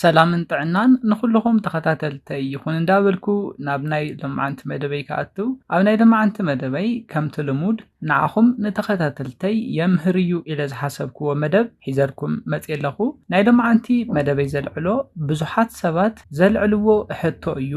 ሰላምን ጥዕናን ንኹልኹም ተኸታተልተይ ይኹን እንዳበልኩ ናብ ናይ ሎማዓንቲ መደበይ ክኣትው፣ ኣብ ናይ ሎማዓንቲ መደበይ ከምቲ ልሙድ ንዓኹም ንተኸታተልተይ የምህር እዩ ኢለ ዝሓሰብክዎ መደብ ሒዘልኩም መፅየ ኣለኹ። ናይ ሎማዓንቲ መደበይ ዘልዕሎ ብዙሓት ሰባት ዘልዕልዎ ሕቶ እዩ።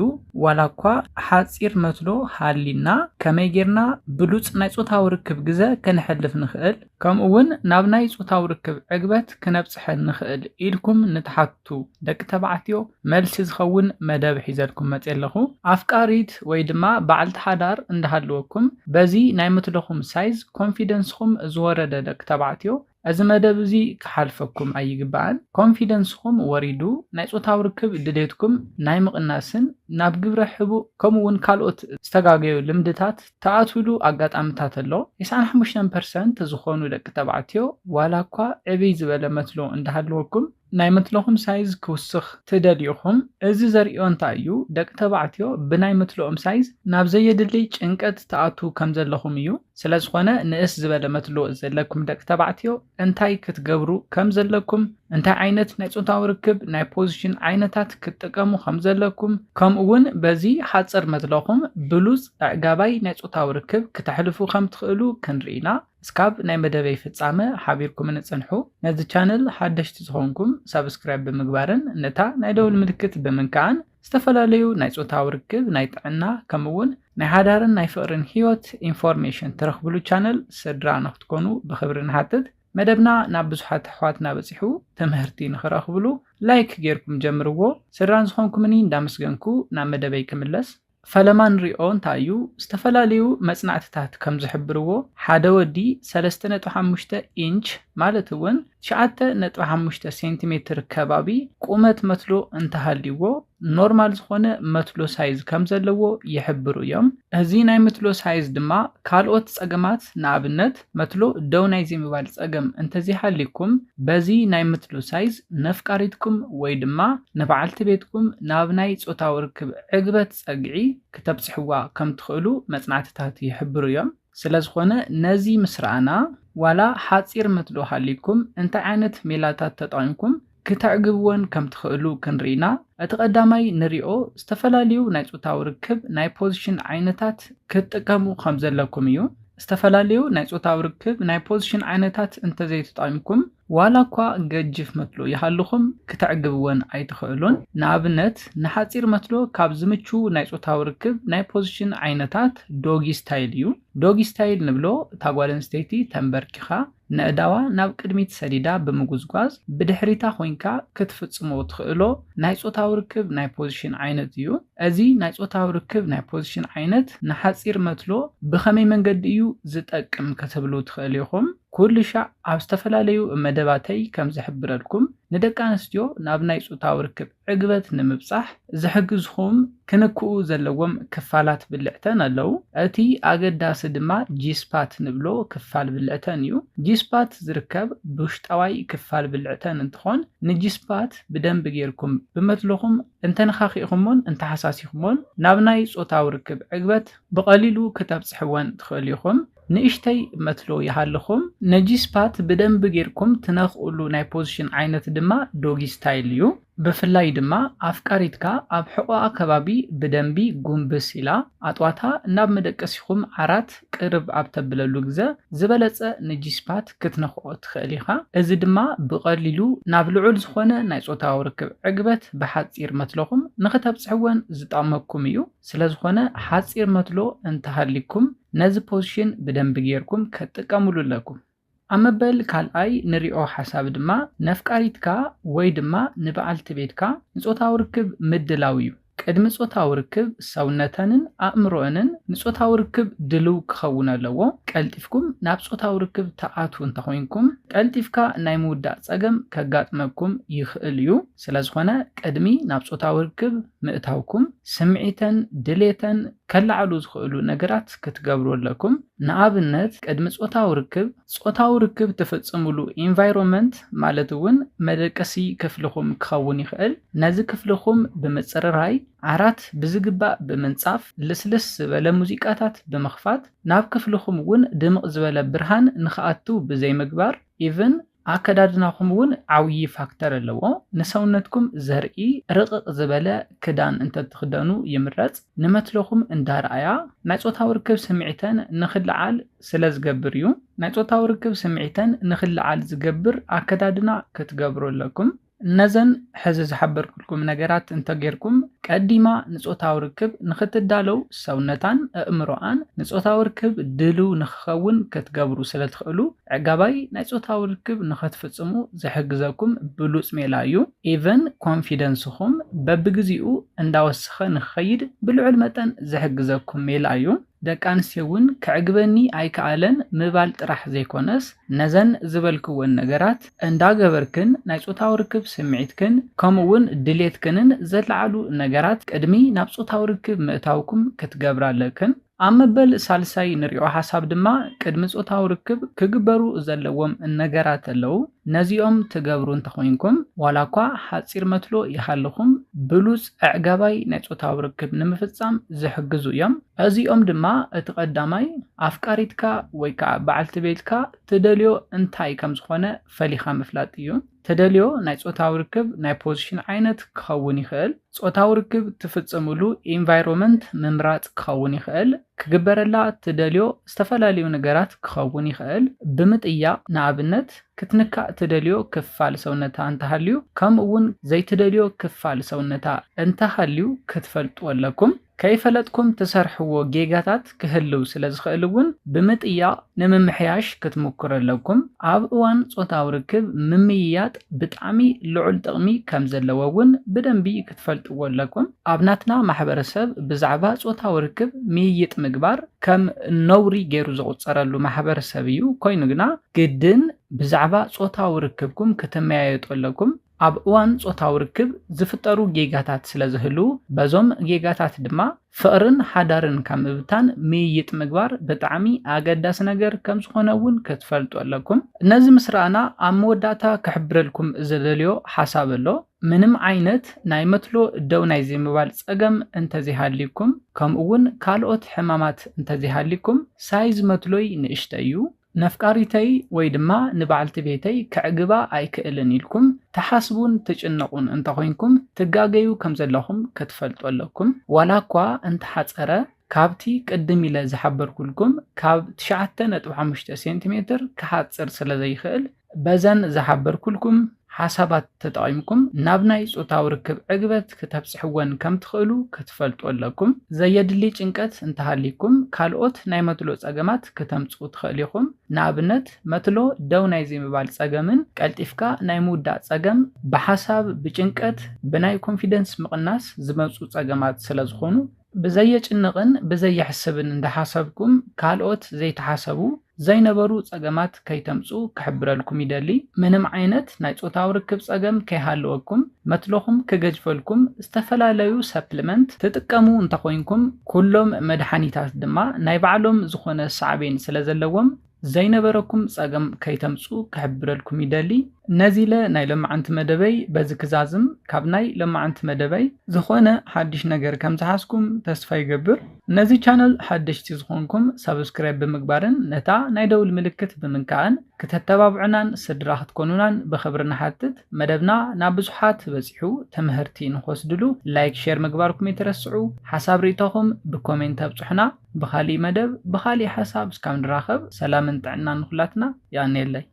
ዋላ እኳ ሓፂር መትሎ ሃሊና ከመይ ጌርና ብሉፅ ናይ ፆታዊ ርክብ ግዘ ከነሕልፍ ንኽእል፣ ከምኡ እውን ናብ ናይ ፆታዊ ርክብ ዕግበት ክነብፅሐ ንኽእል ኢልኩም ንትሓቱ ደቂ ተባዕትዮ መልሲ ዝኸውን መደብ ሒዘልኩም መፅየ ኣለኹ። ኣፍቃሪት ወይ ድማ በዓልቲ ሓዳር እንዳሃለወኩም በዚ ናይ መትሎኹም ሳይዝ ኮንፊደንስኹም ዝወረደ ደቂ ተባዕትዮ እዚ መደብ እዚ ክሓልፈኩም ኣይግባእን። ኮንፊደንስኹም ወሪዱ ናይ ፆታዊ ርክብ ድሌትኩም ናይ ምቕናስን ናብ ግብረ ሕቡእ ከምኡ እውን ካልኦት ዝተጋገዩ ልምድታት ትኣትውሉ ኣጋጣምታት ኣሎ። ተስዓን ሓሙሽተን ፐርሰንት ዝኾኑ ደቂ ተባዕትዮ ዋላ እኳ ዕብይ ዝበለ መትሎ እንዳሃለወኩም ናይ መትሎኹም ሳይዝ ክውስኽ ትደልዩ ኢኹም። እዚ ዘርእዮ እንታይ እዩ? ደቂ ተባዕትዮ ብናይ መትሎኦም ሳይዝ ናብ ዘየድሊ ጭንቀት ትኣትዉ ከም ዘለኹም እዩ። ስለ ዝኾነ ንእስ ዝበለ መትሎ ዘለኩም ደቂ ተባዕትዮ እንታይ ክትገብሩ ከም ዘለኩም፣ እንታይ ዓይነት ናይ ፆታዊ ርክብ ናይ ፖዚሽን ዓይነታት ክትጥቀሙ ከም ዘለኩም፣ ከምኡ እውን በዚ ሓፂር መትሎኹም ብሉፅ ኣዕጋባይ ናይ ፆታዊ ርክብ ክተሕልፉ ከም ትኽእሉ ክንርኢ ኢና። እስካብ ናይ መደበይ ፍጻመ ሓቢርኩምኒ ጽንሑ። ነዚ ቻነል ሓደሽቲ ዝኾንኩም ሳብስክራይብ ብምግባርን ነታ ናይ ደውል ምልክት ብምንካእን ዝተፈላለዩ ናይ ጾታዊ ርክብ፣ ናይ ጥዕና፣ ከምኡ እውን ናይ ሓዳርን ናይ ፍቕርን ህይወት ኢንፎርሜሽን ትረኽብሉ ቻነል ስድራ ንክትኮኑ ብኽብሪ ንሓትት። መደብና ናብ ብዙሓት ኣሕዋትና በጺሑ ትምህርቲ ንኽረኽብሉ ላይክ ጌርኩም ጀምርዎ። ስድራን ዝኾንኩምኒ እንዳመስገንኩ ናብ መደበይ ክምለስ። ፈለማ ንሪኦ እንታይ እዩ? ዝተፈላለዩ መጽናዕትታት ከም ዝሕብርዎ፣ ሓደ ወዲ ሰለስተ ነጥቢ ሓሙሽተ ኢንች፣ ማለት እውን ትሽዓተ ነጥቢ ሓሙሽተ ሴንቲሜትር ከባቢ ቁመት መትሎ እንተሃልይዎ፣ ኖርማል ዝኾነ መትሎ ሳይዝ ከም ዘለዎ ይሕብሩ እዮም። እዚ ናይ መትሎ ሳይዝ ድማ ካልኦት ጸገማት፣ ንኣብነት መትሎ ደው ናይ ዘይምባል ጸገም እንተዘይሃልይኩም፣ በዚ ናይ መትሎ ሳይዝ ነፍቃሪትኩም ወይ ድማ ንበዓልቲ ቤትኩም ናብ ናይ ጾታዊ ርክብ ዕግበት ጸግዒ ክተብጽሕዋ ከም ትኽእሉ መጽናዕትታት ይሕብሩ እዮም። ስለ ዝኾነ ነዚ ምስ ረኣና፣ ዋላ ሓጺር መትሎ ሃልይኩም እንታይ ዓይነት ሜላታት ተጠቒምኩም ክተዕግብወን ከም ትኽእሉ ክንርኢና። እቲ ቀዳማይ ንሪኦ ዝተፈላለዩ ናይ ጾታዊ ርክብ ናይ ፖዚሽን ዓይነታት ክትጥቀሙ ከም ዘለኩም እዩ። ዝተፈላለዩ ናይ ጾታዊ ርክብ ናይ ፖዚሽን ዓይነታት እንተዘይተጠቒምኩም፣ ዋላ እኳ ገጅፍ መትሎ ይሃልኹም፣ ክተዕግብወን ኣይትኽእሉን። ንኣብነት፣ ንሓጺር መትሎ ካብ ዝምችዉ ናይ ጾታዊ ርክብ ናይ ፖዚሽን ዓይነታት ዶጊ ስታይል እዩ። ዶጊ ስታይል ንብሎ፣ እታ ጓል ኣንስተይቲ ተንበርኪኻ፣ ነእዳዋ ናብ ቅድሚት ሰዲዳ ብምጉዝጓዝ፣ ብድሕሪታ ኮይንካ ክትፍጽሞ ትኽእሎ ናይ ጾታዊ ርክብ ናይ ፖዚሽን ዓይነት እዩ። እዚ ናይ ጾታዊ ርክብ ናይ ፖዚሽን ዓይነት ንሓጺር መትሎ ብኸመይ መንገዲ እዩ ዝጠቅም ክትብሉ ትኽእሉ ኢኹም። ኩሉ ሻዕ ኣብ ዝተፈላለዩ መደባተይ ከም ዝሕብረልኩም፣ ንደቂ ኣንስትዮ ናብ ናይ ጾታዊ ርክብ ዕግበት ንምብጻሕ ዝሕግዝኹም ክንክኡ ዘለዎም ክፋላት ብልዕተን ኣለዉ። እቲ ኣገዳሲ ድማ ጂስፓት ንብሎ ክፋል ብልዕተን እዩ። ጂስፓት ዝርከብ ብውሽጣዋይ ክፋል ብልዕተን እንትኾን፣ ንጂስፓት ብደንቢ ጌርኩም ብመትልኹም እንተነኻኺእኹሞን እንተሓሳሲኹሞን፣ ናብ ናይ ጾታዊ ርክብ ዕግበት ብቐሊሉ ክተብጽሕወን ትኽእሉ ኢኹም። ንእሽተይ መትሎ ይሃልኹም፣ ነጂስፓት ብደንቢ ጌርኩም ትነኽእሉ ናይ ፖዚሽን ዓይነት ድማ ዶጊ ስታይል እዩ። ብፍላይ ድማ ኣፍቃሪትካ ኣብ ሕቖኣ ከባቢ ብደንቢ ጉንብስ ኢላ፣ ኣጥዋታ ናብ መደቀሲኹም ዓራት ቅርብ ኣብ ተብለሉ ግዘ፣ ዝበለጸ ንጂስፓት ክትነኽኦ ትኽእል ኢኻ። እዚ ድማ ብቐሊሉ ናብ ልዑል ዝኾነ ናይ ጾታዊ ርክብ ዕግበት ብሓጺር መትሎኹም ንኽተብጽሕወን ዝጠቕመኩም እዩ። ስለ ዝኾነ፣ ሓጺር መትሎ እንተሃልይኩም፣ ነዚ ፖዚሽን ብደንቢ ጌርኩም ክትጥቀምሉ ኣለኩም። ኣብ መበል ካልኣይ ንሪኦ ሓሳብ ድማ፣ ነፍቃሪትካ ወይ ድማ ንበዓልቲ ቤትካ ንጾታዊ ርክብ ምድላው እዩ። ቅድሚ ጾታዊ ርክብ፣ ሰውነተንን ኣእምሮአንን ንጾታዊ ርክብ ድልው ክኸውን ኣለዎ። ቀልጢፍኩም ናብ ጾታዊ ርክብ ትኣትዉ እንተኾይንኩም፣ ቀልጢፍካ ናይ ምውዳእ ጸገም ከጋጥመኩም ይኽእል እዩ። ስለ ዝኾነ፣ ቅድሚ ናብ ጾታዊ ርክብ ምእታውኩም፣ ስምዒተን ድሌተን ከለዓዕሉ ዝኽእሉ ነገራት ክትገብሩ ኣለኩም። ንኣብነት፣ ቅድሚ ጾታዊ ርክብ፣ ጾታዊ ርክብ ትፍጽምሉ ኢንቫይሮንመንት፣ ማለት እውን መደቀሲ ክፍልኹም ክኸውን ይኽእል። ነዚ ክፍልኹም ብምጽርራይ፣ ዓራት ብዝግባእ ብምንጻፍ፣ ልስልስ ዝበለ ሙዚቃታት ብምኽፋት፣ ናብ ክፍልኹም እውን ድምቕ ዝበለ ብርሃን ንኽኣቱ ብዘይምግባር፣ ኢቭን ኣከዳድናኹም እውን ዓብዪ ፋክተር ኣለዎ። ንሰውነትኩም ዘርኢ ርቕቕ ዝበለ ክዳን እንተትኽደኑ ይምረጽ። ንመትሎኹም እንዳረኣያ ናይ ጾታዊ ርክብ ስምዒተን ንኽለዓል ስለ ዝገብር እዩ። ናይ ጾታዊ ርክብ ስምዒተን ንኽለዓል ዝገብር ኣከዳድና ክትገብሩ ኣለኩም። ነዘን ሕዚ ዝሓበርኩልኩም ነገራት እንተጌርኩም ቀዲማ ንጾታዊ ርክብ ንኽትዳለው ሰውነታን ኣእምሮኣን ንጾታዊ ርክብ ድልው ንኽኸውን ክትገብሩ ስለ ትኽእሉ ዕጋባይ ናይ ጾታዊ ርክብ ንኽትፍጽሙ ዝሕግዘኩም ብሉጽ ሜላ እዩ። ኢቨን ኮንፊደንስኹም በብግዚኡ እንዳወሰኸ ንኽኸይድ ብልዑል መጠን ዝሕግዘኩም ሜላ እዩ። ደቂ ኣንስትዮ እውን ክዕግበኒ ኣይከኣለን ምባል ጥራሕ ዘይኮነስ ነዘን ዝበልክወን ነገራት እንዳገበርክን ናይ ጾታዊ ርክብ ስምዒትክን ከምኡ እውን ድሌትክንን ዘለዓሉ ነገራት ቅድሚ ናብ ጾታዊ ርክብ ምእታውኩም ክትገብራ ኣለክን። ኣብ መበል ሳልሳይ ንሪኦ ሓሳብ ድማ ቅድሚ ጾታዊ ርክብ ክግበሩ ዘለዎም ነገራት ኣለዉ። ነዚኦም ትገብሩ እንተኾይንኩም ዋላ እኳ ሓፂር መትሎ ይሃልኹም ብሉፅ ኣዕጋባይ ናይ ጾታዊ ርክብ ንምፍፃም ዝሕግዙ እዮም። እዚኦም ድማ እቲ ቀዳማይ ኣፍቃሪትካ ወይ ከዓ በዓልቲ ቤትካ ትደልዮ እንታይ ከም ዝኾነ ፈሊኻ ምፍላጥ እዩ። ትደልዮ ናይ ጾታዊ ርክብ ናይ ፖዚሽን ዓይነት ክኸውን ይኽእል። ጾታዊ ርክብ ትፍጽምሉ ኢንቫይሮመንት ምምራጽ ክኸውን ይኽእል። ክግበረላ ትደልዮ ዝተፈላለዩ ነገራት ክኸውን ይኽእል። ብምጥያቕ ንኣብነት ክትንካእ ትደልዮ ክፋል ሰውነታ እንተሃልዩ ከምኡ እውን ዘይትደልዮ ክፋል ሰውነታ እንተሃልዩ ክትፈልጡ ኣለኩም። ከይፈለጥኩም ትሰርሕዎ ጌጋታት ክህልው ስለ ዝኽእል እውን ብምጥያቕ ንምምሕያሽ ክትምኩሩ ኣለኩም። ኣብ እዋን ጾታዊ ርክብ ምምይያጥ ብጣዕሚ ልዑል ጥቕሚ ከም ዘለዎ እውን ብደንቢ ክትፈልጥዎ ኣለኩም። ኣብ ናትና ማሕበረሰብ ብዛዕባ ጾታዊ ርክብ ምይይጥ ምግባር ከም ነውሪ ገይሩ ዝቑጸረሉ ማሕበረሰብ እዩ። ኮይኑ ግና ግድን ብዛዕባ ጾታዊ ርክብኩም ክትመያየጡ ኣለኩም። ኣብ እዋን ጾታዊ ርክብ ዝፍጠሩ ጌጋታት ስለ ዝህልዉ በዞም ጌጋታት ድማ ፍቕርን ሓዳርን ካብ ምብታን ምይይጥ ምግባር ብጣዕሚ ኣገዳሲ ነገር ከም ዝኾነ እውን ክትፈልጡ ኣለኩም። ነዚ ምስ ረኣና ኣብ መወዳእታ ክሕብረልኩም ዝደልዮ ሓሳብ ኣሎ። ምንም ዓይነት ናይ መትሎ ደው ናይ ዘይምባል ጸገም እንተዘይሃልዩኩም ከምኡ እውን ካልኦት ሕማማት እንተዘይሃልዩኩም ሳይዝ መትሎይ ንእሽተ እዩ። ነፍቃሪተይ ወይ ድማ ንበዓልቲ ቤተይ ከዕግባ ኣይክእልን ኢልኩም ትሓስቡን ትጭነቑን እንተኾይንኩም ትጋገዩ ከም ዘለኹም ክትፈልጡ ኣለኩም። ዋላ እኳ እንተሓጸረ ካብቲ ቅድም ኢለ ዝሓበርኩልኩም ካብ ትሽዓተ ነጥቢ ሓሙሽተ ሴንቲሜትር ክሓጽር ስለ ዘይኽእል በዘን ዝሓበርኩልኩም ሓሳባት ተጠቒምኩም ናብ ናይ ጾታዊ ርክብ ዕግበት ክተብጽሕወን ከም ትኽእሉ ክትፈልጡ ኣለኩም። ዘየድሊ ጭንቀት እንተሃሊኩም ካልኦት ናይ መትሎ ጸገማት ክተምጽኡ ትኽእል ኢኹም። ንኣብነት መትሎ ደው ናይ ዘይምባል ጸገምን ቀልጢፍካ ናይ ምውዳእ ጸገም ብሓሳብ ብጭንቀት ብናይ ኮንፊደንስ ምቕናስ ዝመጹ ጸገማት ስለ ዝኾኑ ብዘየጭንቕን ብዘየሕስብን እንዳሓሰብኩም ካልኦት ዘይተሓሰቡ ዘይነበሩ ጸገማት ከይተምጹ ክሕብረልኩም ይደሊ። ምንም ዓይነት ናይ ጾታዊ ርክብ ጸገም ከይሃለወኩም መትለኹም ክገጅፈልኩም ዝተፈላለዩ ሰፕሊመንት ትጥቀሙ እንተኾይንኩም ኩሎም መድሓኒታት ድማ ናይ ባዕሎም ዝኾነ ሳዕቤን ስለ ዘለዎም ዘይነበረኩም ጸገም ከይተምጹ ክሕብረልኩም ይደሊ። ነዚ ኢለ ናይ ሎማዓንቲ መደበይ በዚ ክዛዝም ካብ ናይ ሎማዓንቲ መደበይ ዝኾነ ሓድሽ ነገር ከም ዝሓዝኩም ተስፋ ይገብር። ነዚ ቻነል ሓደሽቲ ዝኾንኩም ሳብስክራይብ ብምግባርን ነታ ናይ ደውል ምልክት ብምንካእን ክተተባብዑናን ስድራ ክትኮኑናን ብኽብሪ ንሓትት። መደብና ናብ ብዙሓት በጺሑ ትምህርቲ ንክወስድሉ ላይክ ሼር ምግባርኩም ይትረስዑ። ሓሳብ ርእይቶኹም ብኮሜንት ኣብጽሑና። ብኻሊእ መደብ ብኻሊእ ሓሳብ እስካብ ንራኸብ ሰላምን ጥዕናን ንኹላትና። የቐንየለይ።